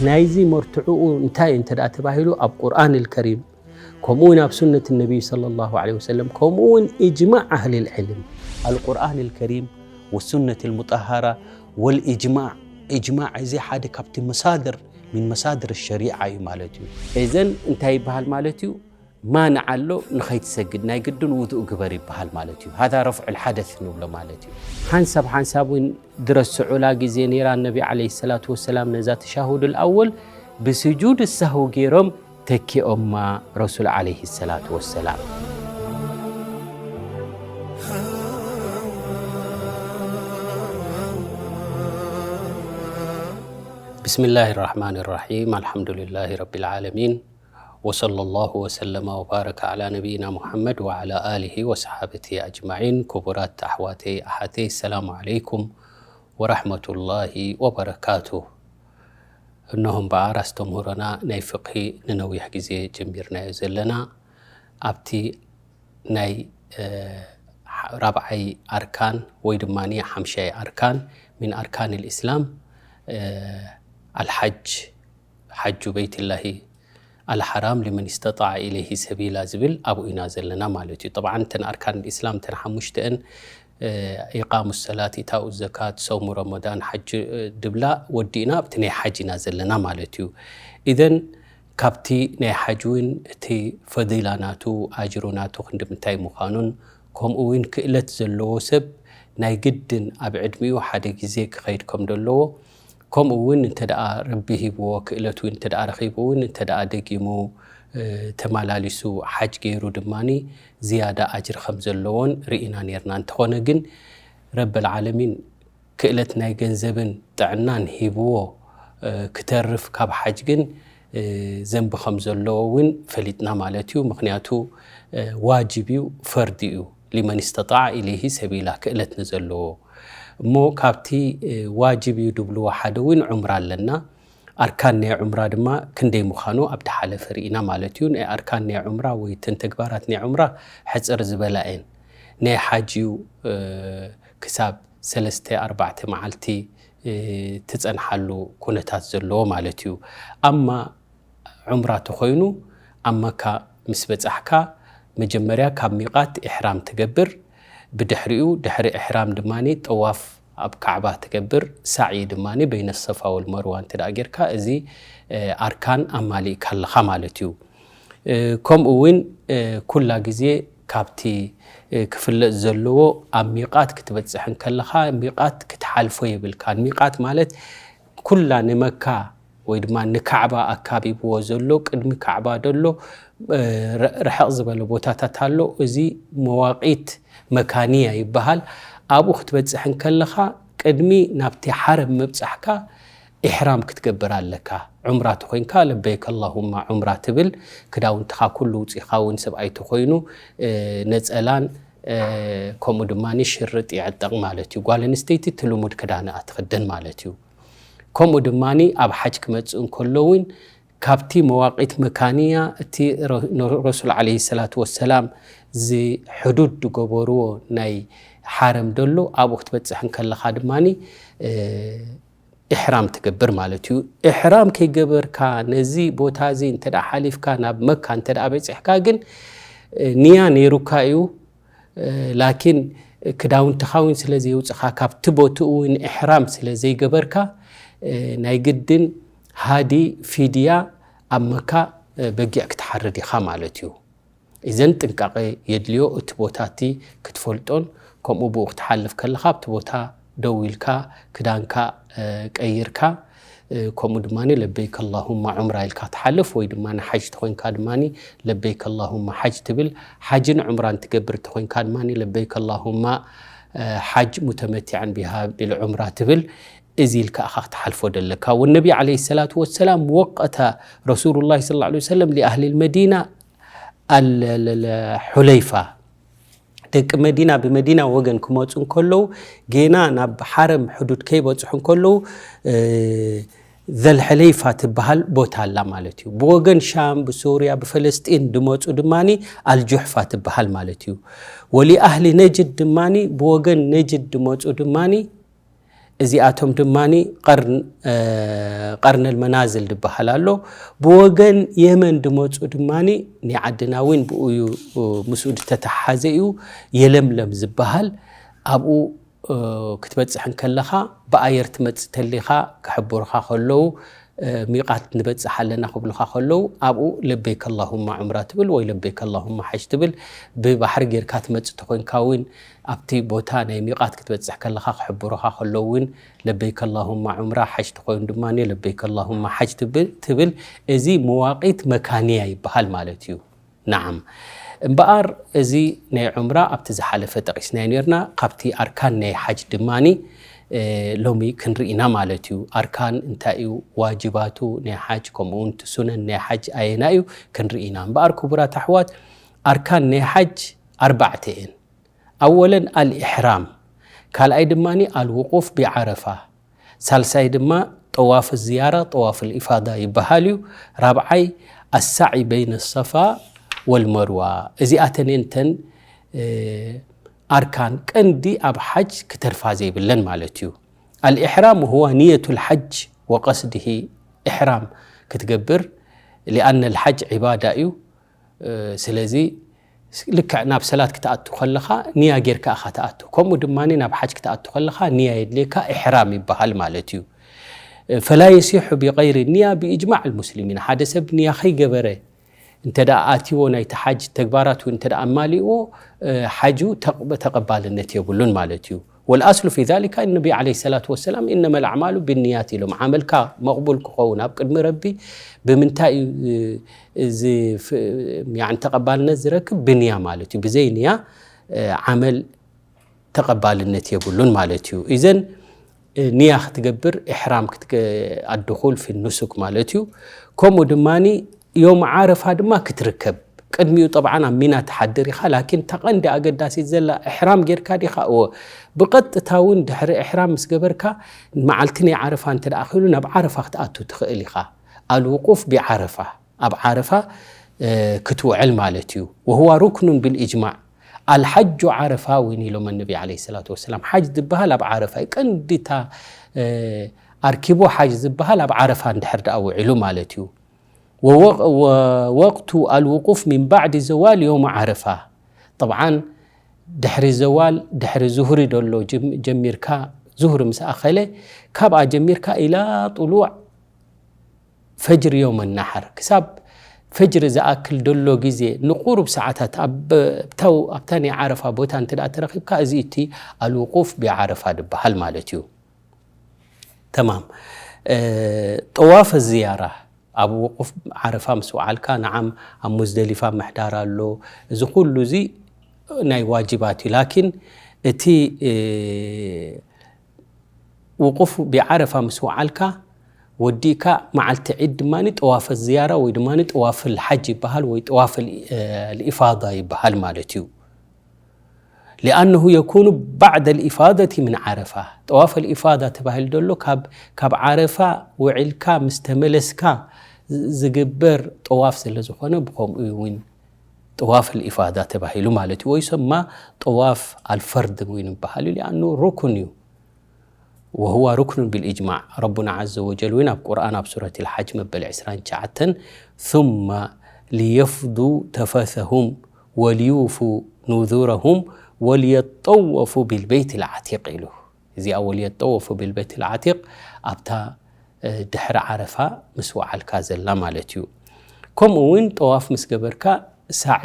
ናይዚ መርትዕኡ እንታይ እንተ ደኣ ተባሂሉ፣ ኣብ ቁርኣን ኣልከሪም፣ ከምኡ እውን ኣብ ሱነት ነቢይ ሰለላሁ ዐለይሂ ወሰለም፣ ከምኡ እውን ኢጅማዕ ኣህሊል ዕልም። ኣልቁርኣን ኣልከሪም ወሱነት ኣልሙጠሃራ ወልኢጅማዕ። ኢጅማዕ እዚ ሓደ ካብቲ መሳድር፣ ሚን መሳድር ሸሪዓ እዩ ማለት እዩ። እዘን እንታይ ይበሃል ማለት እዩ? ማንዓ ኣሎ፣ ንኸይትሰግድ ናይ ግድን ውዱእ ግበር ይበሃል ማለት እዩ። ሃዛ ረፍዑል ሓደስ ንብሎ ማለት እዩ። ሓንሳብ ሓንሳብ እውን ድረስዑላ ግዜ ነይራ፣ ነቢ ዓለይሂ ሰላቱ ወሰላም ነዛ ተሻሁዱል ኣወል ብስጁድ ሳህው ገይሮም ተኪኦማ ረሱል ዓለይሂ ሰላቱ ወሰላም። بسم الله الرحمن الرحيم. الحمد لله رب العالمين. وصلى الله وسلم وبارك على نبينا محمد وعلى آله وصحابته أجمعين. ክቡራት ኣሕዋተይ ኣሓተይ፣ السلام عليكم ورحمة الله وبركاته. እነሆ እምበኣር ኣስተምህሮና ናይ ፍቕሂ ንነዊሕ ግዜ ጀሚርናዮ ዘለና፣ ኣብቲ ናይ፣ እ፣ ራብዓይ ኣርካን ወይ ድማ ሓምሻይ ኣርካን ሚን ኣርካን ልእስላም፣ እ፣ ኣልሓጅ፣ ሓጁ በይትላሂ ኣልሓራም ሊመን ስተጣዐ ኢለይሂ ሰቢላ ዝብል ኣብኡ ኢና ዘለና ማለት እዩ። ጠብዓን እተን ኣርካን ልእስላም እተን ሓሙሽተአን፣ እ፣ ኢቃሙ ሰላት፣ ኢታኡ ዘካት፣ ሰውሙ ረመዳን፣ ሓጅ፣ እ፣ ድብላ ወዲእና ኣብቲ ናይ ሓጅ ኢና ዘለና ማለት እዩ። ኢዘን ካብቲ ናይ ሓጅ እውን እቲ ፈዲላ ናቱ፣ ኣጅሩ ናቱ ክንዲ ምንታይ ምዃኑን፣ ከምኡ እውን ክእለት ዘለዎ ሰብ ናይ ግድን ኣብ ዕድሚኡ ሓደ ግዜ ክኸይድ ከም ዘለዎ፣ ከምኡ እውን እንተ ደኣ ረቢ ሂብዎ፣ ክእለት እውን እንተ ደኣ ረኺቡ እውን እንተ ደኣ ደጊሙ፣ እ፣ ተመላሊሱ ሓጅ ገይሩ ድማኒ ዝያዳ ኣጅሪ ከም ዘለዎን ርኢና ነይርና። እንተኾነ ግን ረበል ዓለሚን ክእለት ናይ ገንዘብን ጥዕናን ሂብዎ፣ እ፣ ክተርፍ ካብ ሓጅ ግን፣ እ፣ ዘንቢ ከም ዘለዎ እውን ፈሊጥና ማለት እዩ። ምኽንያቱ፣ እ፣ ዋጅብ እዩ፣ ፈርዲ እዩ። ሊመን ስተጣዐ ኢለይሂ ሰቢላ፣ ክእለት ንዘለዎ። እሞ ካብቲ፣ እ፣ ዋጅብ እዩ ድብልዎ ሓደ እውን ዑምራ ኣለና። ኣርካን ናይ ዑምራ ድማ ክንደይ ምዃኑ ኣብ ድሓለፈ ርኢና ማለት እዩ። ናይ ኣርካን ናይ ዑምራ ወይ እተን ተግባራት ናይ ዑምራ ሕጽር ዝበላ እየን። ናይ ሓጅ እዩ፣ እ፣ ክሳብ ሰለስተ ኣርባዕተ መዓልቲ፣ እ፣ ትጸንሓሉ ኩነታት ዘለዎ ማለት እዩ። ኣማ ዑምራ ተኾይኑ ኣብ መካ ምስ በጻሕካ መጀመርያ ካብ ሚቃት ኢሕራም ትገብር። ብድሕሪኡ ድሕሪ ኢሕራም ድማኒ ጠዋፍ ኣብ ካዕባ ትገብር። ሳዕዪ ድማኒ በይነ ሰፋ ወልመርዋ እንተ ደኣ ጌርካ እዚ፣ እ፣ ኣርካን ኣማሊእካ ኣለኻ ማለት እዩ። እ፣ ከምኡ እውን፣ እ፣ ኩላ ግዜ ካብቲ፣ እ፣ ክፍለጥ ዘለዎ ኣብ ሚቃት ክትበጽሕ እንከለኻ ሚቃት ክትሓልፎ የብልካን። ሚቃት ማለት ኩላ ንመካ ወይ ድማ ንካዕባ ኣካቢብዎ ዘሎ፣ ቅድሚ ካዕባ ደሎ፣ እ፣ ር-፣ ርሕቕ ዝበለ ቦታታት ኣሎ። እዚ መዋቂት መካንያ ይበሃል። ኣብኡ ክትበጽሕ እንከለኻ ቅድሚ ናብቲ ሓረም ምብጻሕካ ኢሕራም ክትገብር ኣለካ። ዑምራ ተኾይንካ ለበይክ ኣላሁማ ዑምራ ትብል፣ ክዳውንትኻ ኩሉ ውጺኻ እውን ሰብኣይ ተኾይኑ፣ እ፣ ነጸላን፣ እ፣ ከምኡ ድማ ሽርጥ ይዕጠቕ ማለት እዩ። ጓል ኣንስተይቲ እቲ ልሙድ ክዳንኣ ትኽደን ማለት እዩ። ከምኡ ድማ ኣብ ሓጅ ክመጽእ እንከሎ እውን ካብቲ መዋቂት መካንያ እቲ ረ-፣ ነ-፣ ረሱል ዓለይሂ ሰላቱ ወሰላም ዝሕዱድ ዝገበርዎ ናይ ሓረም ደሎ ኣብኡ ክትበጽሕ እንከለኻ ድማ፣ እ፣ ኢሕራም ትገብር ማለት እዩ። ኢሕራም ከይገበርካ ነዚ ቦታ እዚ እንተ ደኣ ሓሊፍካ ናብ መካ እንተ ደኣ በጺሕካ ግን፣ እ፣ ንያ ነይሩካ እዩ። እ፣ ላኪን ክዳውንትኻ እውን ስለ ዘየውጽኻ ካብቲ ቦትኡ እውን ኢሕራም ስለ ዘይገበርካ፣ እ፣ ናይ ግድን ሃዲ ፊድያ ኣብ መካ፣ እ፣ በጊዕ ክትሓርድ ኢኻ ማለት እዩ። እዘን ጥንቃቐ የድልዮ፣ እቲ ቦታ እቲ ክትፈልጦን ከምኡ ብኡ ክትሓልፍ ከለኻ ኣብቲ ቦታ ደው ኢልካ ክዳንካ፣ እ፣ ቀይርካ፣ እ፣ ከምኡ ድማ ለበይክ ኣላሁማ ዑምራ ኢልካ ትሓልፍ፣ ወይ ድማ ሓጅ ተኾይንካ ድማ ለበይክ ኣላሁማ ሓጅ ትብል። ሓጅን ዑምራን ትገብር ተኾይንካ ድማ ለበይክ ኣላሁማ፣ እ፣ ሓጅ ሙተመቲዐን ቢሃ ቢልዑምራ ትብል። እዚ ኢልካ ኢኻ ክትሓልፎ ደለካ። ወነቢ ዓለይሂ ሰላቱ ወሰላም ወቀተ ረሱሉላሂ ሰለላሁ ዐለይሂ ወሰለም ሊኣህሊል መዲና ኣል-፣ ል-፣ ል-፣ ሑለይፋ። ደቂ መዲና ብመዲና ወገን ክመጹ እንከለዉ፣ ጌና ናብ ሓረም ሕዱድ ከይበጽሑ እንከለዉ፣ እ፣ ዘልሕለይፋ ትበሃል ቦታ ኣላ ማለት እዩ። ብወገን ሻም፣ ብሶርያ፣ ብፈለስጢን ድመጹ ድማኒ ኣልጁሕፋ ትበሃል ማለት እዩ። ወሊኣህሊ ነጅድ ድማኒ፣ ብወገን ነጅድ ድመጹ ድማኒ እዚኣቶም ድማ ቀርነል መናዝል ዝበሃል ኣሎ። ብወገን የመን ዝመፁ ድማ ናይ ዓድና እውን ብኡዩ ምስኡ ዝተተሓሓዘ እዩ። የለምለም ዝበሃል ኣብኡ ክትበፅሕ እንከለኻ ብኣየር ትመፅእ ተሊኻ ክሕብሩኻ ከለዉ ሚቓት ንበፅሕ ኣለና ክብሉኻ ከለዉ ኣብኡ ለበይክ ኣላሁማ ዑምራ ትብል ወይ ለበይክ ኣላሁማ ሓጅ ትብል። ብባሕሪ ጌርካ ትመፅእ ተኮይንካ እውን ኣብቲ ቦታ ናይ ሚቓት ክትበፅሕ ከለኻ ክሕብሩኻ ከለዉ እውን ለበይክ ኣላሁማ ዑምራ ሓጅ ተኮይኑ ድማ ለበይክ ኣላሁማ ሓጅ ትብል። እዚ መዋቂት መካንያ ይበሃል ማለት እዩ። ናዓም እምበኣር እዚ ናይ ዑምራ ኣብቲ ዝሓለፈ ጠቒስናዮ ነርና። ካብቲ ኣርካን ናይ ሓጅ ድማኒ ሎሚ ክንርኢ ኢና ማለት እዩ። ኣርካን እንታይ እዩ፣ ዋጅባቱ ናይ ሓጅ ከምኡ እውን እቲ ሱነን ናይ ሓጅ ኣየና እዩ ክንርኢ ኢና። እምበኣር ክቡራት ኣሕዋት ኣርካን ናይ ሓጅ ኣርባዕተ እየን። ኣወለን ኣልኢሕራም፣ ካልኣይ ድማ ኣልውቁፍ ቢዓረፋ፣ ሳልሳይ ድማ ጠዋፍ ዝያራ ጠዋፍ ልኢፋዳ ይበሃል እዩ። ራብዓይ ኣሳዒ በይነ ሰፋ ወልመርዋ። እዚኣተን እየን እተን ኣርካን ቀንዲ ኣብ ሓጅ ክተርፋ ዘይብለን ማለት እዩ። ኣልኢሕራም ወህዋ ንየቱ ልሓጅ ወቀስድሂ። ኢሕራም ክትገብር ሊኣነ ልሓጅ ዒባዳ እዩ። ስለዚ ልክዕ ናብ ሰላት ክትኣቱ ከለኻ ንያ ጌርካ ኢኻ ትኣቱ። ከምኡ ድማ ናብ ሓጅ ክትኣቱ ከለኻ ንያ የድልየካ፣ ኢሕራም ይበሃል ማለት እዩ። ፈላ የሲሑ ቢቀይሪ ንያ ብኢጅማዕ ልሙስሊሚን። ሓደ ሰብ ንያ ከይገበረ እንተ ደኣ ኣትይዎ ናይቲ ሓጅ ተግባራት እውን እንተ ደኣ ኣማሊእዎ ሓጁ ተቐባልነት የብሉን ማለት እዩ። والأصل في ذلك النبي عليه الصلاة والسلام إنما الأعمال بالنيات ኢሎም። ዓመልካ መቕቡል ክኸውን ኣብ ቅድሚ ረቢ ብምንታይ እዩ ተቐባልነት ዝረክብ? ብንያ ማለት እዩ። ብዘይ ንያ ዓመል ተቐባልነት የብሉን ማለት እዩ። ኢዘን ንያ ክትገብር ኢሕራም ኣድኹል ፊ ኑሱክ ማለት እዩ። ከምኡ ድማ ዮም ዓረፋ ድማ ክትርከብ ቅድሚኡ ጠብዓን ኣብ ሚና ትሓድር ኢኻ። ላኪን ተቐንዲ ኣገዳሲት ዘላ እሕራም ጌርካ ዲኻ? እወ። ብቐጥታ እውን ድሕሪ እሕራም ምስ ገበርካ መዓልቲ ናይ ዓረፋ እንተ ደኣ ኽኢሉ ናብ ዓረፋ ክትኣቱ ትኽእል ኢኻ። ኣልውቁፍ ቢዓረፋ ኣብ ዓረፋ ክትውዕል ማለት እዩ። ወህዋ ሩክኑን ብልእጅማዕ። ኣልሓጁ ዓረፋ እውን ኢሎም ነቢ ዓለይሂ ሰላቱ ወሰላም። ሓጅ ዝበሃል ኣብ ዓረፋ እዩ። ቀንዲታ ኣርኪቦ ሓጅ ዝበሃል ኣብ ዓረፋ እንድሕር ደኣ ውዒሉ ማለት እዩ። ወወቕ- ወወቅቱ ኣልውቁፍ ሚን ባዕድ ዘዋል የውም ዓረፋ። ጠብዓን ድሕሪ ዘዋል ድሕሪ ዙህሪ ደሎ ጀም- ጀሚርካ ዙህሪ ምስ ኣኸለ ካብኣ ጀሚርካ ኢላ ጥሉዕ ፈጅሪ የውም ናሕር ክሳብ ፈጅሪ ዝኣክል ደሎ ግዜ ንቁሩብ ሰዓታት ኣብ- ኣብታ ናይ ዓረፋ ቦታ እንተ ደኣ ተረኺብካ እዚ እቲ ኣልውቁፍ ቢዓረፋ ዝበሃል ማለት እዩ። ተማም ጠዋፍ ዝያራ ኣብ ውቁፍ ዓረፋ ምስ ወዓልካ ንዓም ኣብ ሙዝደሊፋ ምሕዳር ኣሎ። እዚ ኩሉ እዚ ናይ ዋጅባት እዩ። ላኪን እቲ ውቁፍ ብዓረፋ ምስ ወዓልካ ወዲእካ መዓልቲ ዒድ ድማ ጠዋፈ ዝያራ ወይ ድማ ጠዋፍ ልሓጅ ይበሃል ወይ ጠዋፍ ልኢፋዳ ይበሃል ማለት እዩ። ሊኣነሁ የኩኑ ባዕደ ልኢፋደቲ ምን ዓረፋ። ጠዋፍ ልኢፋዳ ተባሂሉ ዘሎ ካብ ዓረፋ ውዒልካ ምስ ተመለስካ ዝግበር ጠዋፍ ስለ ዝኾነ ብኸምኡ እውን ጠዋፍ ልኢፋዳ ተባሂሉ ማለት እዩ። ወይ ሰማ ጠዋፍ ኣልፈርድ እውን ይበሃል እዩ። ሊኣኑ ሩክን እዩ። وهو ركن بالإجماع። ረቡና ዓዘ ወጀል እውን ኣብ ቁርኣን ኣብ ሱረት ልሓጅ መበል ዕስራን ትሽዓተን ثم ليفضوا تفثهم وليوفوا نذورهم وليطوفوا بالبيت العتيق ኢሉ። እዚኣ ወልየጠወፉ ቢልበይት ልዓቲቅ ኣብታ ድሕሪ ዓረፋ ምስ ወዓልካ ዘላ ማለት እዩ። ከምኡ እውን ጠዋፍ ምስ ገበርካ ሳዒ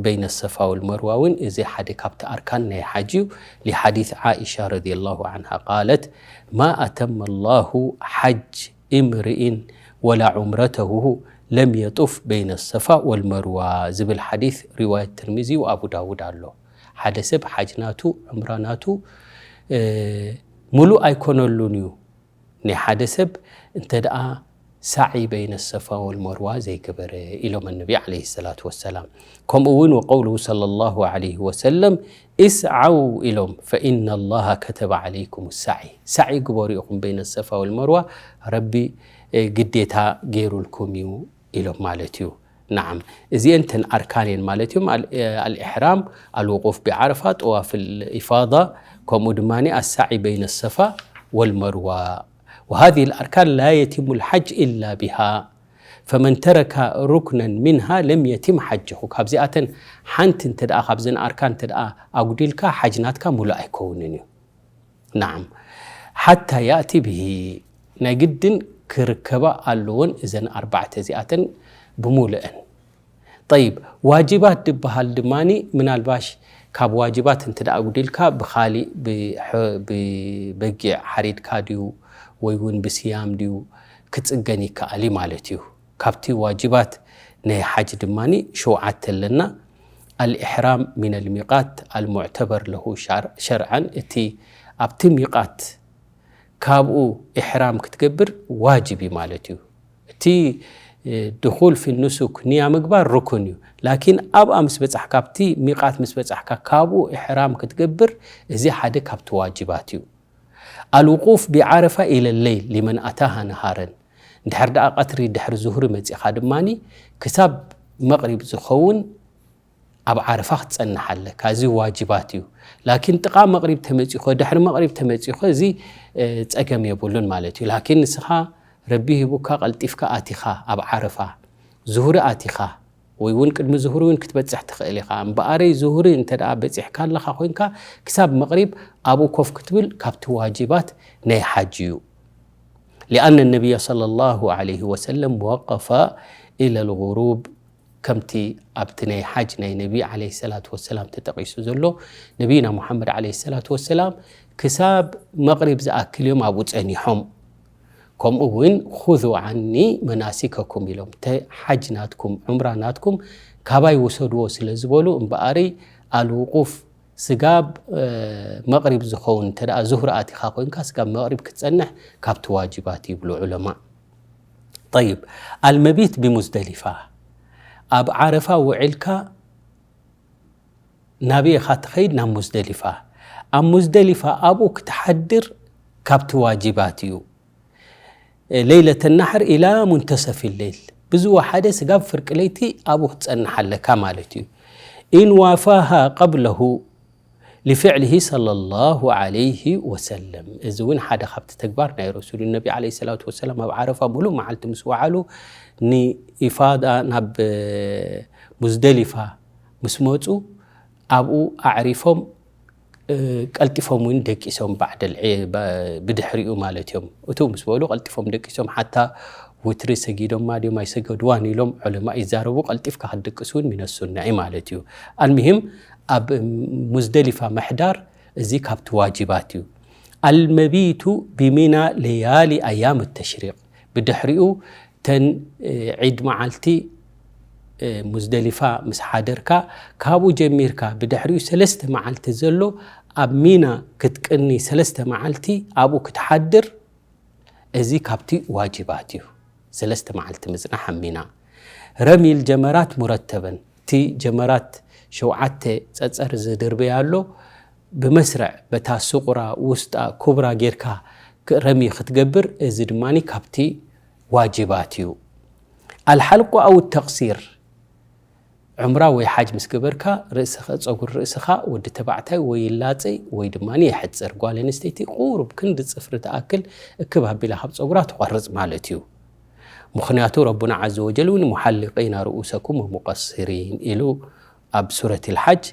በይነ ሰፋ ወልመርዋ እውን እዚ ሓደ ካብቲ ኣርካን ናይ ሓጅ እዩ። ሊሓዲት ዓኢሻ ረዲየላሁ ዓንሃ ቃለት ማ ኣተመ ላሁ ሓጅ እምርኢን ወላ ዑምረተሁ ለም የጡፍ በይነ ሰፋ ወልመርዋ ዝብል ሓዲት ሪዋየት ትርሚዚ ወኣቡ ዳውድ ኣሎ። ሓደ ሰብ ሓጅ ናቱ ዑምራ ናቱ ሙሉእ ኣይኮነሉን እዩ ናይ ሓደ ሰብ እንተ ደኣ ሳዒ በይነ ሰፋ ወልመርዋ ዘይገበረ ኢሎም ነቢ ዓለይሂ ሰላቱ ወሰላም። ከምኡ እውን ወቀውሉሁ ሰለላሁ ዓለይሂ ወሰለም እስዓው ኢሎም ፈኢነ ላሃ ከተበ ዓለይኩም ሳዒ። ሳዒ ግበሩ ኢኹም በይነ ሰፋ ወልመርዋ ረቢ ግዴታ ገይሩልኩም እዩ ኢሎም ማለት እዩ። ናዓም እዚአን ተን ኣርካን እየን ማለት እዮም። ኣልኢሕራም፣ ኣልውቁፍ ቢዓረፋ፣ ጠዋፍ ልኢፋዳ ከምኡ ድማ ኣሳዒ በይነ ሰፋ والمروة، وهذه الأركان لا يتم الحج إلا بها، فمن ترك ركنا منها لم يتم حجه. ካብዚኣተን ሓንቲ እንተ ደኣ ካብዘን ኣርካን እንተ ደኣ ኣጉዲልካ ሓጅ ናትካ ሙሉእ ኣይከውንን እዩ። نعم، حتى يأتي به، ናይ ግድን ክርከባ ኣለዎን እዘን ኣርባዕተ እዚኣተን ብሙሉእን። ጠይብ፣ ዋጅባት ዝበሃል ድማኒ ምናልባሽ ካብ ዋጅባት እንተ ደኣ ኣጉዲልካ ብኻሊእ ብሕ-፣ ብበጊዕ ሓሪድካ ድዩ ወይ እውን ብስያም ድዩ ክጽገን ይከኣል እዩ ማለት እዩ። ካብቲ ዋጅባት ናይ ሓጅ ድማኒ ሸውዓተ ኣለና። الإحرام من الميقات المعتبر له شرعا، እቲ ኣብቲ ሚቃት ካብኡ ኢሕራም ክትገብር ዋጅብ እዩ ማለት እዩ። እቲ ድኹል ፊ ኑሱክ ንያ ምግባር ርኩን እዩ። ላኪን ኣብኣ ምስ በጻሕካ፣ ኣብቲ ሚቃት ምስ በጻሕካ ካብኡ ኢሕራም ክትገብር፣ እዚ ሓደ ካብቲ ዋጅባት እዩ። الوقوف بعرفة إلى الليل لمن أتاها نهارا، እንድሕር ደኣ ቀትሪ ድሕሪ ዙህሪ መጺኻ ድማኒ ክሳብ መቕሪብ ዝኸውን ኣብ ዓረፋ ክትጸንሕ ኣለካ። እዚ ዋጅባት እዩ። ላኪን ጥቓ መቕሪብ ተመጺኾ፣ ድሕሪ መቕሪብ ተመጺኾ፣ እዚ ጸገም የብሉን ማለት እዩ። ላኪን ንስኻ ረቢ ሂቡካ ቀልጢፍካ ኣቲኻ ኣብ ዓረፋ፣ ዙህሪ ኣቲኻ ወይ እውን ቅድሚ ዙህሪ እውን ክትበጽሕ ትኽእል ኢኻ። እምበኣረይ ዙህሪ እንተ ደኣ በጺሕካ ኣለኻ ኮይንካ፣ ክሳብ መቕሪብ ኣብኡ ኮፍ ክትብል ካብቲ ዋጅባት ናይ ሓጅ እዩ። لأن النبي صلى الله عليه وسلم وقف إلى الغروب، ከምቲ ኣብቲ ናይ ሓጅ ናይ ነቢ ዓለይሂ ሰላቱ ወሰላም ተጠቒሱ ዘሎ፣ ነቢና ሙሓመድ ዓለይሂ ሰላቱ ወሰላም ክሳብ መቕሪብ ዝኣክል እዮም ኣብኡ ጸኒሖም። ከምኡ እውን خذوا عني مناسككم ኢሎም፣ ተ-፣ ሓጅ ናትኩም፣ ዑምራ ናትኩም ካባይ ውሰድዎ ስለ ዝበሉ፣ እምበኣረይ ኣልውቁፍ ስጋብ መቕሪብ ዝኸውን እንተ ደኣ ዙህሪ ኣቲኻ ኮይንካ፣ ስጋብ መቕሪብ ክትጸንሕ ካብቲ ዋጅባት ይብሉ ዑለማ። ጠይብ፣ المبيت بمزدلفة፣ ኣብ ዓረፋ ውዒልካ ናበይ ኢኻ ትኸይድ? ናብ ሙዝደሊፋ። ኣብ ሙዝደሊፋ ኣብኡ ክትሓድር ካብቲ ዋጅባት እዩ። ለይለተ ናሕር ኢላ ሙንተሰፊ ለይል፣ ብዝወሓደ ስጋብ ፍርቂ ለይቲ ኣብኡ ክትጸንሕ ኣለካ ማለት እዩ። ኢን ዋፋሃ ቀብለሁ ሊፍዕሊሂ ሰለላሁ ዐለይሂ ወሰለም። እዚ እውን ሓደ ካብቲ ተግባር ናይ ረሱሉ ነቢ ዐለይሂ ሰላቱ ወሰላም፣ ኣብ ዓረፋ ሙሉእ መዓልቲ ምስ ወዓሉ ንኢፋዳ ናብ ሙዝደሊፋ ምስ መጹ፣ ኣብኡ ኣዕሪፎም፣ እ፣ ቀልጢፎም እውን ደቂሶም፣ ባዕደል ዒ-፣ ባ-፣ ብድሕሪኡ ማለት እዮም። እቱ ምስ በሉ ቀልጢፎም ደቂሶም፣ ሓታ ውትሪ ሰጊዶማ ድዮም ኣይሰገድዋን ኢሎም ዑለማ ይዛረቡ። ቀልጢፍካ ክትድቅስ እውን ሚነ ሱና እዩ ማለት እዩ። ኣልሙሂም ኣብ ሙዝደሊፋ ምሕዳር እዚ ካብቲ ዋጅባት እዩ። ኣልመቢቱ ቢሚና ለያሊ ኣያም ተሽሪቅ፣ ብድሕሪኡ ተን፣ እ፣ ዒድ መዓልቲ፣ እ፣ ሙዝደሊፋ ምስ ሓደርካ፣ ካብኡ ጀሚርካ ብድሕሪኡ ሰለስተ መዓልቲ ዘሎ ኣብ ሚና ክትቅኒ፣ ሰለስተ መዓልቲ ኣብኡ ክትሓድር፣ እዚ ካብቲ ዋጅባት እዩ። ሰለስተ መዓልቲ ምጽናሕ ኣብ ሚና። ረሚል ጀመራት ሙረተበን፣ እቲ ጀመራት ሸውዓተ ጸጸር ዝድርበያ ኣሎ፣ ብመስርዕ በታ ሱቕራ፣ ውስጣ፣ ኩብራ ጌርካ ክ-፣ ረሚ ክትገብር፣ እዚ ድማኒ ካብቲ ዋጅባት እዩ። ኣልሓልቁ ኣው ተቕሲር፣ ዑምራ ወይ ሓጅ ምስ ገበርካ፣ ርእስኻ፣ ጸጉሪ ርእስኻ ወዲ ተባዕታይ ወይ ይላጸይ ወይ ድማኒ የሕጽር፣ ጓል ኣንስተይቲ ቁሩብ ክንዲ ጽፍሪ ትኣክል እክብ ኣቢላ ካብ ጸጉራ ትቖርጽ ማለት እዩ። ምኽንያቱ ረቡና ዐዘ ወጀል እውን ሙሓሊቂና ርኡሰኩም ወሙቀሲሪን ኢሉ ኣብ ሱረት ልሓጅ፣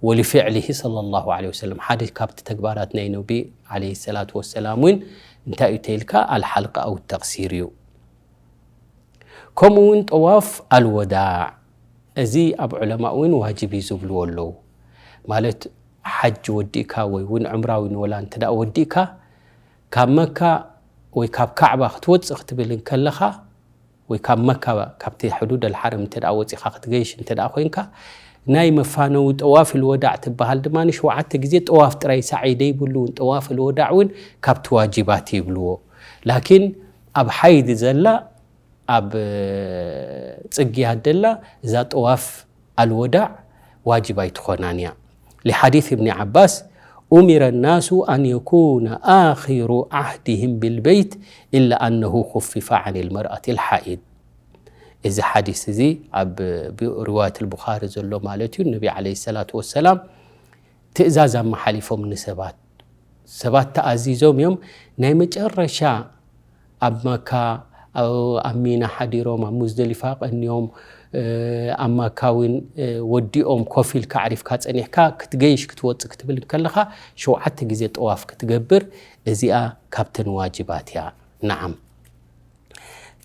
ወሊፊዕሊሂ ሰለላሁ ዐለይሂ ወሰለም፣ ሓደ ካብቲ ተግባራት ናይ ነቢ ዐለይሂ ሰላቱ ወሰላም እውን እንታይ እዩ ተይልካ? ኣልሓልቂ ኣው ተቕሲር እዩ። ከምኡ እውን ጠዋፍ ኣልወዳዕ፣ እዚ ኣብ ዑለማ እውን ዋጅብ እዩ ዝብልዎ ኣለዉ። ማለት ሓጅ ወዲእካ ወይ እውን ዑምራ እውን ወላ እንተ ደኣ ወዲእካ፣ ካብ መካ ወይ ካብ ካዕባ ክትወጽእ ክትብል እንከለኻ፣ ወይ ካብ መካ፣ ካብቲ ሕዱድ ኣልሓረም እንተ ደኣ ወጺኻ ክትገይሽ እንተ ደኣ ኮይንካ፣ ናይ መፋነዊ ጠዋፍ ልወዳዕ ትበሃል ድማ ሸውዓተ ግዜ ጠዋፍ ጥራይ፣ ሳዕይ ደይብሉ እውን ጠዋፍ ልወዳዕ እውን ካብቲ ዋጅባት ይብልዎ። ላኪን ኣብ ሓይድ ዘላ፣ ኣብ ጽግያት ዘላ እዛ ጠዋፍ ኣልወዳዕ ዋጅብ ኣይትኾናን እያ። لحديث ابن عباس، أمر الناس أن يكون آخر عهدهم بالبيت إلا أنه خفف عن المرأة الحائض። እዚ ሓዲስ እዚ ኣብ ብ-፣ ሪዋየት ኣልቡኻሪ ዘሎ ማለት እዩ። ነቢ ዓለይሂ ሰላቱ ወሰላም ትእዛዝ ኣመሓሊፎም ንሰባት። ሰባት ተኣዚዞም እዮም። ናይ መጨረሻ ኣብ መካ ኣብ ሚና ሓዲሮም ኣብ ሙዝደሊፋ ቀንዮም ኣብ መካ እውን ወዲኦም ኮፍ ኢልካ ኣዕሪፍካ ጸኒሕካ ክትገይሽ ክትወጽእ ክትብል ከለኻ ሸውዓተ ግዜ ጠዋፍ ክትገብር እዚኣ ካብተን ዋጅባት እያ። ነዓም።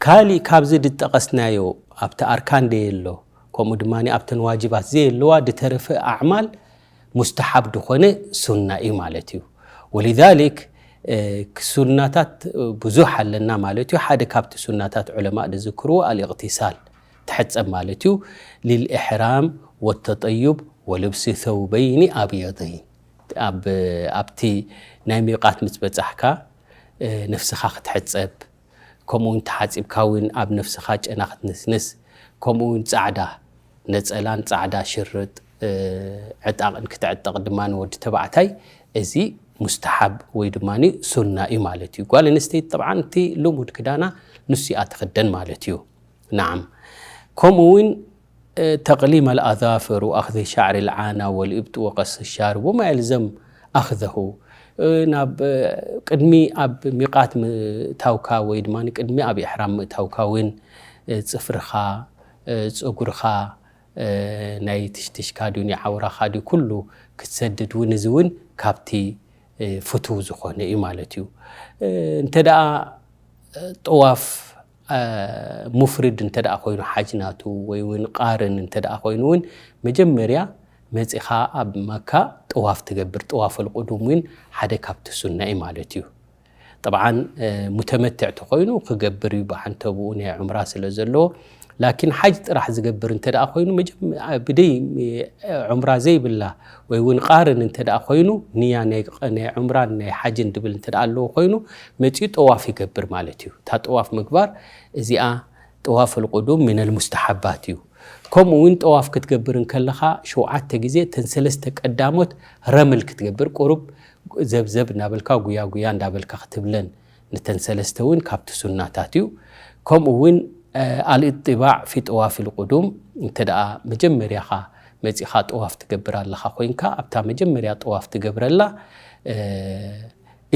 ካሊእ ካብዚ ድጠቐስናዮ ኣብቲ ኣርካን ደየሎ ከምኡ ድማ ኣብተን ዋጅባት ዘየለዋ ድተረፈ ኣዕማል ሙስተሓብ ድኾነ ሱና እዩ ማለት እዩ። ወሊዛሊክ ሱናታት ብዙሕ ኣለና ማለት እዩ። ሓደ ካብቲ ሱናታት ዑለማእ ዝዝክርዎ ኣልእቕቲሳል ትሕጸብ ማለት እዩ። ሊልእሕራም ወተጠዩብ ወልብሲ ሰውበይኒ ኣብየደይን ኣብቲ ናይ ሚቃት ምስ በጻሕካ ነፍስኻ ክትሕጸብ ከምኡ እውን ተሓጺብካ እውን ኣብ ነፍስኻ ጨና ክትንስንስ ከምኡ እውን ጻዕዳ ነጸላን ጻዕዳ ሽርጥ ዕጣቕን ክትዕጠቕ ድማ ንወዲ ተባዕታይ እዚ ሙስተሓብ ወይ ድማ ሱና እዩ ማለት እዩ። ጓል ኣንስተይቲ ጠብዓን እቲ ልሙድ ክዳና ንሱ እያ ትኽደን ማለት እዩ። ናዓም። ከምኡ እውን ተቕሊም ኣልኣዛፍር ወኣኽዚ ሻዕሪ ልዓና ወልእብጥ ወቀስ ሻርብ ወማ የልዘም ኣኽዘሁ ናብ ቅድሚ ኣብ ሚቃት ምእታውካ ወይ ድማ ቅድሚ ኣብ ኢሕራም ምእታውካ እውን ጽፍርኻ፣ ጸጉርኻ፣ ናይ ትሽትሽካ ድዩ ናይ ዓውራኻ ድዩ ኩሉ ክትሰድድ እውን እዚ እውን ካብቲ ፍትው ዝኾነ እዩ ማለት እዩ። እንተ ደኣ ጠዋፍ ሙፍሪድ እንተ ደኣ ኮይኑ ሓጅ ናቱ ወይ እውን ቃርን እንተ ደኣ ኮይኑ እውን መጀመርያ መጺኻ ኣብ መካ ጠዋፍ ትገብር። ጠዋፍ ኣልቁዱም እውን ሓደ ካብቲ ሱና እዩ ማለት እዩ። ጠብዓን ሙተመትዕ ተኮይኑ ክገብር እዩ ብዓንተብኡ ናይ ዑምራ ስለ ዘለዎ። ላኪን ሓጅ ጥራሕ ዝገብር እንተ ደኣ ኮይኑ መጀመ- ብደይ ዑምራ ዘይብላ ወይ እውን ቃርን እንተ ደኣ ኮይኑ ንያ ናይ ናይ ዑምራን ናይ ሓጅን ድብል እንተ ደኣ ኣለዎ ኮይኑ መጺኡ ጠዋፍ ይገብር ማለት እዩ። እታ ጠዋፍ ምግባር እዚኣ ጠዋፍ ኣልቁዱም ሚነል ሙስተሓባት እዩ። ከምኡ እውን ጠዋፍ ክትገብር እንከለኻ ሸውዓተ ግዜ እተን ሰለስተ ቀዳሞት ረምል ክትገብር ቁሩብ ዘብዘብ እንዳበልካ ጉያ ጉያ እንዳበልካ ክትብለን ነተን ሰለስተ እውን ካብቲ ሱናታት እዩ። ከምኡ እውን ኣልእጥባዕ ፊ ጠዋፍ ልቁዱም እንተ ደኣ መጀመርያኻ መጺኻ ጠዋፍ ትገብር ኣለኻ ኮይንካ ኣብታ መጀመርያ ጠዋፍ ትገብረላ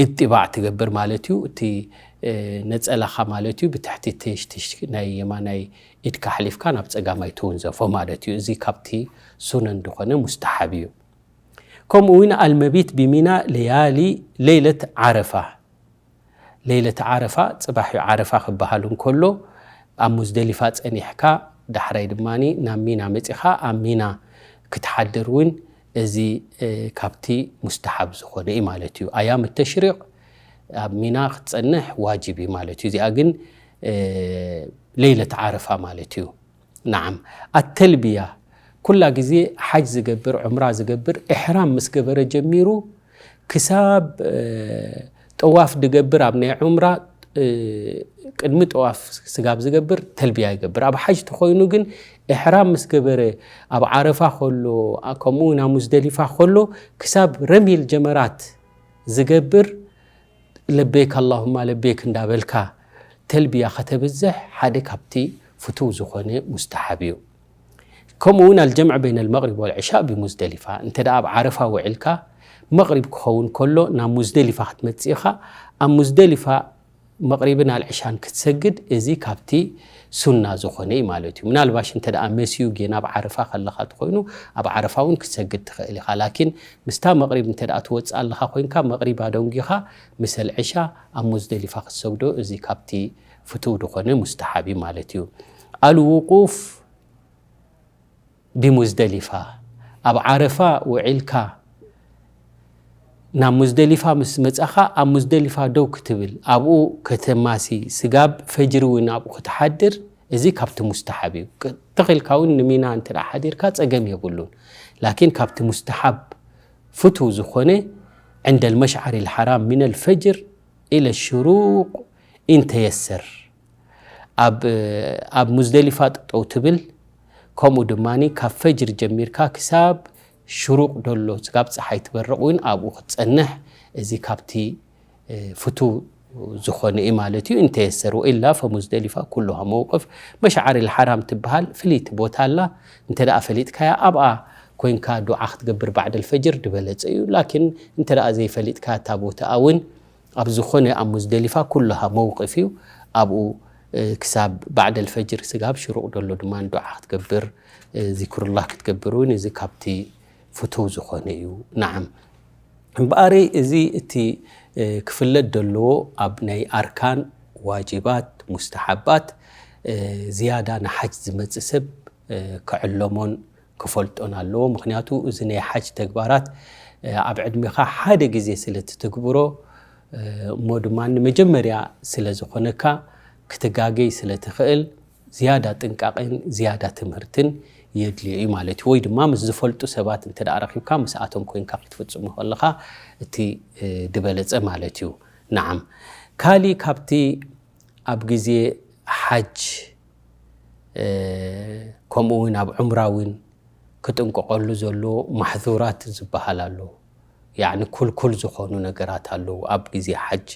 እጥባዕ ትገብር ማለት እዩ። እቲ ነጸላኻ ማለት እዩ ብትሕቲ ትሽትሽ ናይ የማናይ ኢድካ ኣሕሊፍካ ናብ ጸጋማይ ትውንዘፎ ማለት እዩ። እዚ ካብቲ ሱነን ዝኾነ ሙስተሓብ እዩ። ከምኡ እውን ኣልመቢት ብሚና ለያሊ ለይለት ዓረፋ። ለይለት ዓረፋ ጽባሕ እዩ ዓረፋ ክበሃል እንከሎ ኣብ ሙዝደሊፋ ጸኒሕካ ዳሕራይ ድማ ናብ ሚና መጺኻ ኣብ ሚና ክትሓድር እውን እዚ ካብቲ ሙስተሓብ ዝኾነ እዩ ማለት እዩ። ኣያም ተሽሪቕ ኣብ ሚና ክትጸንሕ ዋጅብ እዩ ማለት እዩ። እዚኣ ግን ለይለት ዓረፋ ማለት እዩ። ናዓም ኣተልብያ ኩላ ግዜ ሓጅ ዝገብር ዑምራ ዝገብር እሕራም ምስ ገበረ ጀሚሩ ክሳብ ጠዋፍ ድገብር ኣብ ናይ ዑምራ ቅድሚ ጠዋፍ ስጋብ ዝገብር ተልብያ ይገብር። ኣብ ሓጅ ተኮይኑ ግን እሕራም ምስ ገበረ ኣብ ዓረፋ ከሎ ከምኡ ናብ ሙዝደሊፋ ከሎ ክሳብ ረሚል ጀመራት ዝገብር ለቤክ ኣላሁማ ለቤክ እንዳበልካ ተልብያ ከተብዝሕ ሓደ ካብቲ ፍቱው ዝኾነ ሙስተሓብ እዩ። ከምኡ እውን ኣልጀምዕ በይነ ልመቕሪብ ወልዕሻእ ብሙዝደሊፋ እንተ ደኣ ኣብ ዓረፋ ውዒልካ መቕሪብ ክኸውን ከሎ ናብ ሙዝደሊፋ ክትመጽእ ኢኻ። ኣብ ሙዝደሊፋ መቕሪብን ኣልዕሻን ክትሰግድ እዚ ካብቲ ሱና ዝኾነ እዩ ማለት እዩ። ምናልባሽ እንተ ደኣ መስዩ ጌና ኣብ ዓረፋ ከለኻ ተኾይኑ ኣብ ዓረፋ እውን ክትሰግድ ትኽእል ኢኻ። ላኪን ምስታ መቕሪብ እንተ ደኣ ትወፅእ ኣለኻ ኮይንካ መቕሪብ ኣደንጊኻ ምስ ኣልዕሻ ኣብ ሙዝደሊፋ ክትሰግዶ እዚ ካብቲ ፍትው ዝኾነ ሙስተሓብ እዩ ማለት እዩ። ኣልውቁፍ ብሙዝደሊፋ ኣብ ዓረፋ ውዒልካ ናብ ሙዝደሊፋ ምስ መጻኻ ኣብ ሙዝደሊፋ ደው ክትብል ኣብኡ ከተማሲ ስጋብ ፈጅሪ እውን ኣብኡ ክትሓድር እዚ ካብቲ ሙስተሓብ እዩ። ተኺልካ እውን ንሚና እንተ ሓዲርካ ጸገም የብሉን። ላኪን ካብቲ ሙስተሓብ ፍቱው ዝኾነ ዕንደ ልመሽዓር ልሓራም ሚነል ፈጅር ኢለ ሽሩቅ ኢንተየሰር ኣብ ሙዝደሊፋ ጠጠው ትብል። ከምኡ ድማ ካብ ፈጅር ጀሚርካ ክሳብ ሽሩቅ ደሎ ስጋብ ፀሓይ ትበርቕ እውን ኣብኡ ክትፀንሕ እዚ ካብቲ ፍቱው ዝኾነ እዩ ማለት እዩ። እንተየሰር ወኢላ ፈሙዝደሊፋ ኩሉሃ መውቅፍ መሽዓር ልሓራም ትበሃል ፍልይቲ ቦታ ኣላ። እንተ ደኣ ፈሊጥካያ ኣብኣ ኮይንካ ዱዓ ክትገብር ባዕደል ፈጅር ዝበለጸ እዩ። ላኪን እንተ ደኣ ዘይፈሊጥካ እታ ቦታኣ እውን ኣብ ዝኾነ ኣብ ሙዝደሊፋ ኩሉሃ መውቅፍ እዩ። ኣብኡ ክሳብ ባዕደል ፈጅር ስጋብ ሽሩቕ ደሎ ድማ ዱዓ ክትገብር ዚክሩላህ ክትገብር እውን እዚ ካብቲ ፍቱው ዝኾነ እዩ። ናዓም እምበኣሪ እዚ እቲ ክፍለጥ ደለዎ ኣብ ናይ ኣርካን ዋጅባት ሙስተሓባት ዝያዳ ንሓጅ ዝመጽእ ሰብ ክዕለሞን ክፈልጦን ኣለዎ። ምክንያቱ እዚ ናይ ሓጅ ተግባራት ኣብ ዕድሜኻ ሓደ ግዜ ስለ ትትግብሮ እሞ ድማ ንመጀመርያ ስለ ዝኾነካ ክትጋገይ ስለ ትኽእል ዝያዳ ጥንቃቄን ዝያዳ ትምህርትን የድልዮ እዩ ማለት እዩ። ወይ ድማ ምስ ዝፈልጡ ሰባት እንተ ደኣ ረኺብካ ምስኣቶም ኮይንካ ክትፍጽሞ ከለኻ እቲ ዝበለጸ ማለት እዩ። ናዓም ካሊ ካብቲ ኣብ ግዜ ሓጅ ከምኡ እውን ኣብ ዑምራ እውን ክጥንቀቐሉ ዘሎ ማሕዙራት ዝበሃል ኣሎ። ያዕኒ ኩልኩል ዝኾኑ ነገራት ኣለዉ ኣብ ግዜ ሓጅ።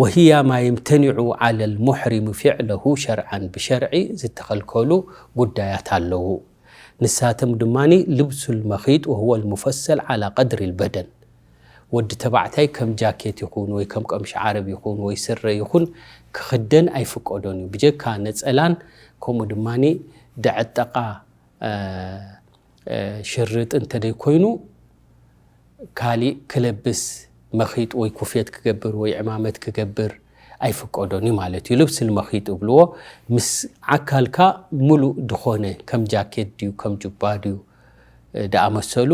وهي ما يمتنع على المحرم فعله شرعا ብሸርዒ ዝተኸልከሉ ጉዳያት ኣለዉ። ንሳቶም ድማ ልብሱ المخيط وهو المفصل على قدر البدن ወዲ ተባዕታይ ከም ጃኬት ይኹን ወይ ከም ቀምሽ ዓረብ ይኹን ወይ ስረ ይኹን ክኽደን ኣይፍቀዶን እዩ። ብጀካ ነጸላን ከምኡ ድማ ደዐጠቓ ሽርጥ እንተደይ ኮይኑ ካሊእ ክለብስ መኺጥ ወይ ኩፍየት ክገብር ወይ ዕማመት ክገብር ኣይፍቀዶን እዩ ማለት እዩ። ልብስ ልመኺጥ ይብልዎ ምስ ዓካልካ ሙሉእ ድኾነ ከም ጃኬት ድዩ ከም ጁባ ድዩ ደኣመሰሉ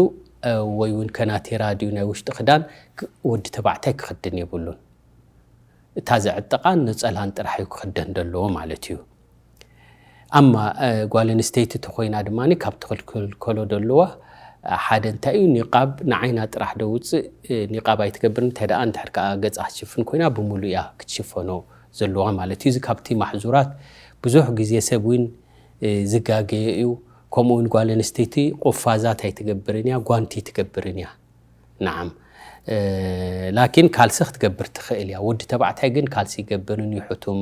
ወይ እውን ከናቴራ ድዩ ናይ ውሽጢ ክዳን ወዲ ተባዕታይ ክኽድን የብሉን። እታ ዘዕጠቓን ነጸላን ጥራሕ እዩ ክኽደን ዘለዎ ማለት እዩ። ኣማ ጓል ኣንስተይቲ ተኾይና ድማ ካብ ትኽልከሎ ደለዋ ሓደ እንታይ እዩ ኒቃብ ንዓይና ጥራሕ ደውፅእ ኒቃብ ኣይትገብር እንታይ ደኣ እንድሕር ከዓ ገፃ ክትሽፍን ኮይና ብምሉእ እያ ክትሽፈኖ ዘለዋ ማለት እዩ። እዚ ካብቲ ማሕዙራት ብዙሕ ግዜ ሰብ እውን ዝጋገየ እዩ። ከምኡ እውን ጓል ኣንስተይቲ ቁፋዛት ኣይትገብርን እያ፣ ጓንቲ ትገብርን እያ። ናዓም ላኪን ካልሲ ክትገብር ትኽእል እያ። ወዲ ተባዕታይ ግን ካልሲ ይገብርን እዩ፣ ሕቱም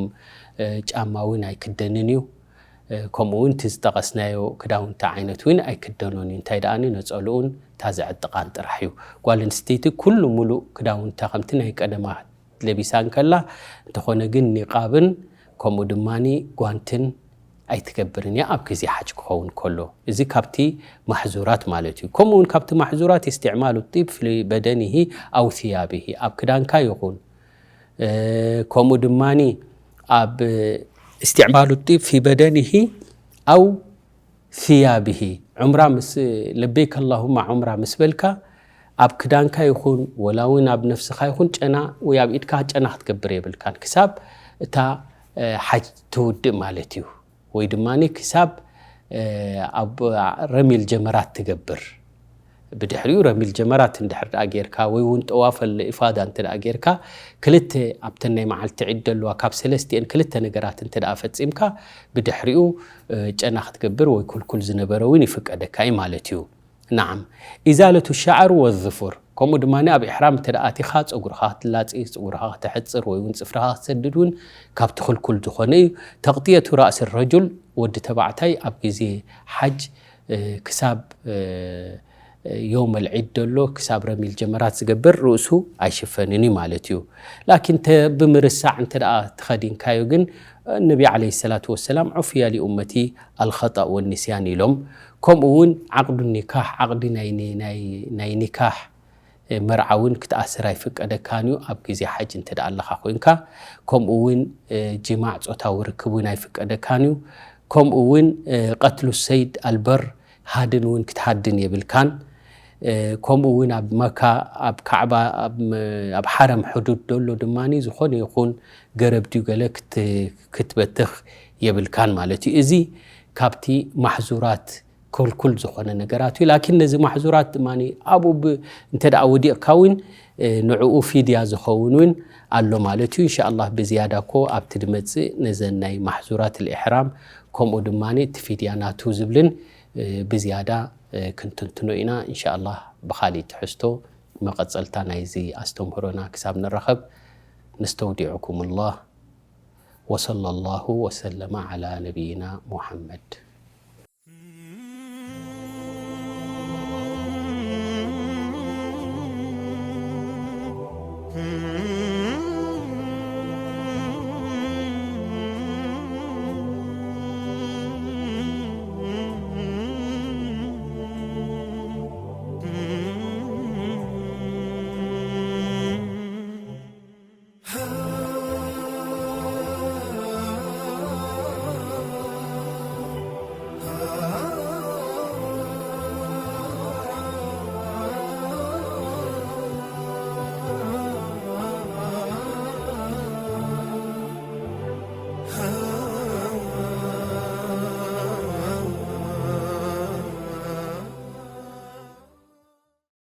ጫማ እውን ኣይክደንን እዩ። ከምኡ እውን እቲ ዝጠቐስናዮ ክዳውንቲ ዓይነት እውን ኣይክደኖን እዩ። እንታይ ደኣ ነፀልኡን እታ ዘዕጥቓን ጥራሕ እዩ። ጓል ኣንስተይቲ ኩሉ ሙሉእ ክዳውንታ ከምቲ ናይ ቀደማ ለቢሳ እንከላ እንተኾነ ግን ኒቃብን ከምኡ ድማ ጓንትን ኣይትገብርን እያ ኣብ ግዜ ሓጅ ክኸውን ከሎ። እዚ ካብቲ ማሕዙራት ማለት እዩ። ከምኡ እውን ካብቲ ማሕዙራት استعمال الطيب في بدنه أو ثيابه ኣብ ክዳንካ ይኹን ከምኡ ድማ ኣብ استعمال الطيب في بدنه أو ثيابه ዑምራ ምስ ለበይክ اللهم ዑምራ ምስ በልካ ኣብ ክዳንካ ይኹን ወላ እውን ኣብ ነፍስኻ ይኹን ጨና ወይ ኣብ ኢድካ ጨና ክትገብር የብልካን ክሳብ እታ ሓጅ ትውድእ ማለት እዩ። ወይ ድማ ክሳብ ኣብ ረሚል ጀመራት ትገብር። ብድሕሪኡ ረሚል ጀመራት እንድሕር ደኣ ጌርካ ወይ እውን ጠዋፍ ኢፋዳ እንተ ደኣ ጌርካ ክልተ ኣብተን ናይ መዓልቲ ዒድ ደለዋ ካብ ሰለስቲኤን ክልተ ነገራት እንተ ደኣ ፈጺምካ ብድሕሪኡ ጨና ክትገብር ወይ ኩልኩል ዝነበረ እውን ይፍቀደካ እዩ ማለት እዩ። ናዓም ኢዛለቱ ሻዕር ወዝፉር ከምኡ ድማ ኣብ ኢሕራም እንተ ኣቲኻ ፀጉርኻ ክትላፂ ፀጉርኻ ከተሕፅር ወይ እውን ፅፍርኻ ክትሰድድ እውን ካብቲ ክልኩል ዝኾነ እዩ። ተቕጥየቱ ራእሲ ረጁል ወዲ ተባዕታይ ኣብ ግዜ ሓጅ ክሳብ ዮም ኣልዒድ ደሎ ክሳብ ረሚል ጀመራት ዝገብር ርእሱ ኣይሽፈንን እዩ ማለት እዩ። ላኪን ብምርሳዕ እንተ ተኸዲንካዮ ግን ነቢ ዓለይሂ ሰላቱ ወሰላም ዑፍያ ሊኡመቲ ኣልኸጣእ ወኒስያን ኢሎም። ከምኡ እውን ዓቕዱ ኒካሕ ዓቕዲ ናይ ኒካሕ መርዓ እውን ክትኣስር ኣይፍቀደካን እዩ ኣብ ግዜ ሓጅ እንተ ኣለኻ ኮይንካ። ከምኡ እውን ጅማዕ ፆታዊ ርክብ እውን ኣይፍቀደካን እዩ። ከምኡ እውን ቀትሉ ሰይድ ኣልበር ሃድን እውን ክትሃድን የብልካን። ከምኡ እውን ኣብ መካ ኣብ ካዕባ ኣብ ሓረም ሕዱድ ደሎ ድማ ዝኾነ ይኹን ገረብ ድዩ ገለ ክትበትኽ የብልካን ማለት እዩ። እዚ ካብቲ ማሕዙራት ክልኩል ዝኾነ ነገራት እዩ። ላኪን ነዚ ማሕዙራት ድማ ኣብኡ እንተ ደኣ ወዲቕካ እውን ንዕኡ ፊድያ ዝኸውን እውን ኣሎ ማለት እዩ። እንሻ ኣላህ ብዝያዳ እኮ ኣብቲ ድመፅእ ነዘን ናይ ማሕዙራት ልእሕራም ከምኡ ድማ እቲ ፊድያ ናቱ ዝብልን ብዝያዳ ክንትንትኖ ኢና። እንሻ ኣላህ ብኻሊእ ትሕዝቶ መቐፀልታ ናይዚ ኣስተምህሮና ክሳብ ንራኸብ ነስተውዲዕኩም ኣላህ። وصلى الله وسلم على نبينا محمد.